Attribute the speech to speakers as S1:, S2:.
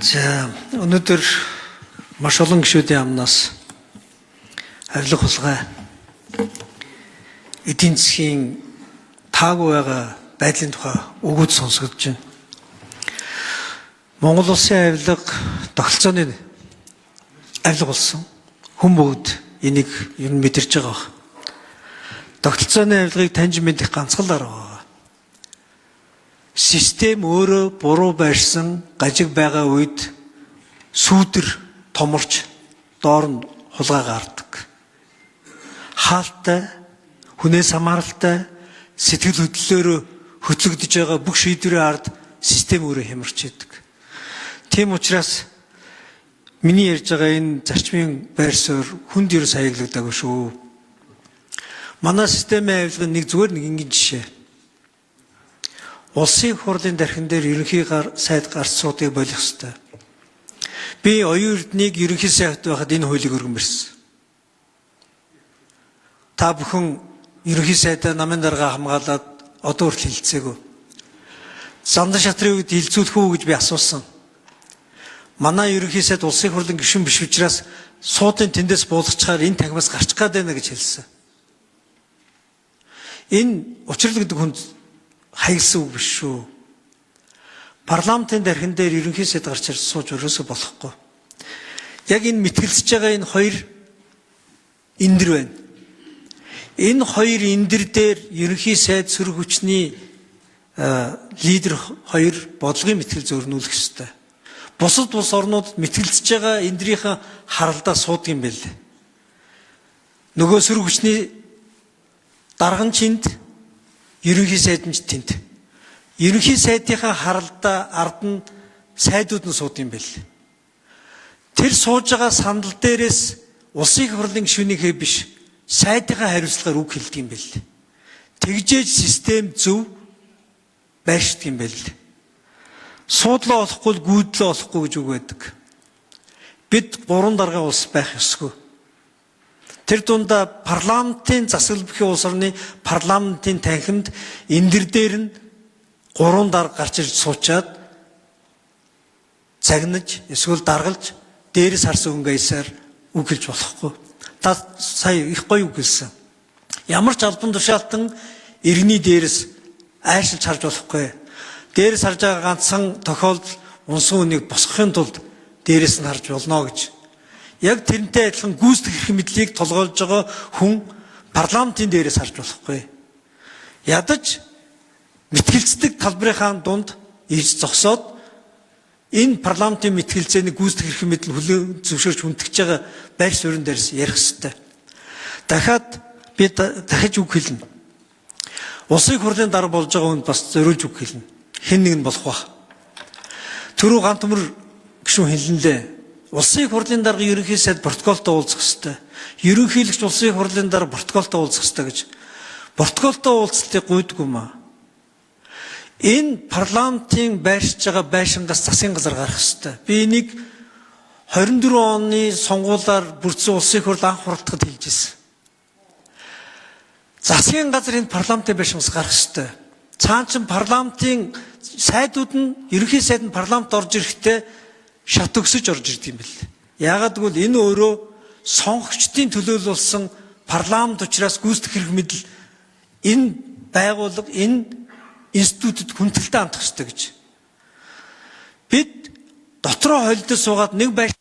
S1: За, өнөөдөр маш олон гишүүдийн амнаас авилга хулгай, эдийн засгийн таагүй байгаа байдлын тухай өгөөд сонсогдож байна. Монгол улсын авилга тогтолцооны авилга болсон. Хүн бүгд энийг ер нь мэдэрч байгаа байх. Тогтолцооны авилгыг таньж мэдэх ганцхан арга байгаа. Систем өөрөө буруу байрсан гажиг байгаа үед сүүдэр томорч доор нь хулгай гардаг. Хаалтай, хүнээс хамааралтай, сэтгэл хөдлөлөөрөө хөтлөгдөж байгаа бүх шийдвэрийн ард систем өөрөө хямарч идэг. Тийм учраас миний ярьж байгаа энэ зарчмын байр суурь хүнд ерөөс хаяглагдаагүй шүү. Манай системийн авилга нэг зүгээр нэг энгийн жишээ. Улсын хурлын дархин дээр ерөнхий сайд гарц суудыг болох ёстой. Би оюун эрднийг ерөнхий сайд байхад энэ хуулийг өргөн барьсан. Та бүхэн ерөнхий сайдаа намын дарга хамгаалаад одоо хүртэл хилцээгүй. Зандан шатрын үед хилцүүлэх үү гэж би асуусан. Манай ерөнхий сайд улсын хурлын гишүүн биш учраас суудын тэндээс буулгачаар энэ танхимаас гарчих гээд байна гэж хэлсэн. Энэ учрал гэдэг хүнд хаягсан үг биш шүү. Парламентын дархин дээр ерөнхий сайд гарч ирж сууж өрөөсө болохгүй. Яг энэ мэтгэлцэж байгаа энэ хоёр эндэр байна. Энэ хоёр эндэр дээр ерөнхий сайд сөрөг хүчний лидер хоёр бодлогын мэтгэл зөрнүүлэх ёстой. Бусад улс орнуудад мэтгэлцэж байгаа эндрийнхээ харалдаа суудаг юм байл. Нөгөө сөрөг хүчний дарга нь чинд, ерөнхий сайд нь ч тэнд. Ерөнхий сайдынхаа харалдаа ард нь сайдууд нь сууд юм байл. Тэр сууж байгаа сандал дээрээс улсын их хурлын гишүүнийхээ биш, сайдынхаа хариуцлагаар үг хэлдэг юм байл. Тэгжээж систем зөв байршдаг юм байл. Суудлаа олохгүй л гүйдлээ олохгүй гэж үг байдаг. Бид гурван даргын улс байх ёсгүй. Тэр дундаа парламентын засаглал бүхий улс орны парламентын танхимд эндэр дээр нь гурван дарга гарч ирж суучаад загнаж эсвэл даргалж дээрээс харсан өнгө аясаар үг хэлж болохгүй. Та сая их гоё үг хэлсэн. Ямар ч албан тушаалтан иргэний дээрээс айшилж харж болохгүй. Дээрээс харж байгаа ганцхан тохиолдол унсан үнийг босгохын тулд дээрээс нь харж болно гэж. Яг тэрнтэй адилхан гүйцэтгэх эрх мэдлийг толгойлж байгаа хүн парламентын дээрээс харж болохгүй. Ядаж мэтгэлцдэг талбарынхаа дунд ирж зогсоод энэ парламентын мэтгэлцээний гүйцэтгэх эрх мэдэл хүлээн зөвшөөрч хүндэтгэж байгаа байр суурин дээрс ярих ёстой. Дахиад би дахиж үг хэлнэ. Улсын хурлын дарга болж байгаа хүнд бас зориулж үг хэлнэ. Хэн нэг нь болох байх. Түрүү гант төмөр гишүүн хэлнэлээ. Улсын хурлын дарга ерөнхий сайд протоколтой уулзах ёстой. Ерөнхийлөгч улсын хурлын дарга протоколтой уулзах ёстой гэж. Протоколтой уулзалтыг гуйдгүй юм аа. Энэ парламентын байршиж байгаа байшингаас засгийн газар гарах ёстой. Би энийг 24 оны сонгуулиар бүрдсэн улсын хурл анх хуралдахад хэлж ирсэн. Засгийн газар энэ парламентын байшингаас гарах ёстой. Цаан чин парламентын сайдууд нь, ерөнхий сайд нь парламент орж ирэхдээ шат өгсөж орж ирдэг юм бэл. Яагаад гэвэл энэ өөрөө сонгогчдын төлөөлөл болсон парламент учраас гүйцэтгэх эрх мэдэл энэ байгууллага, энэ институтэд хүндэлтэй хандах ёстой гэж. Бид дотроо холдож суугаад нэг байш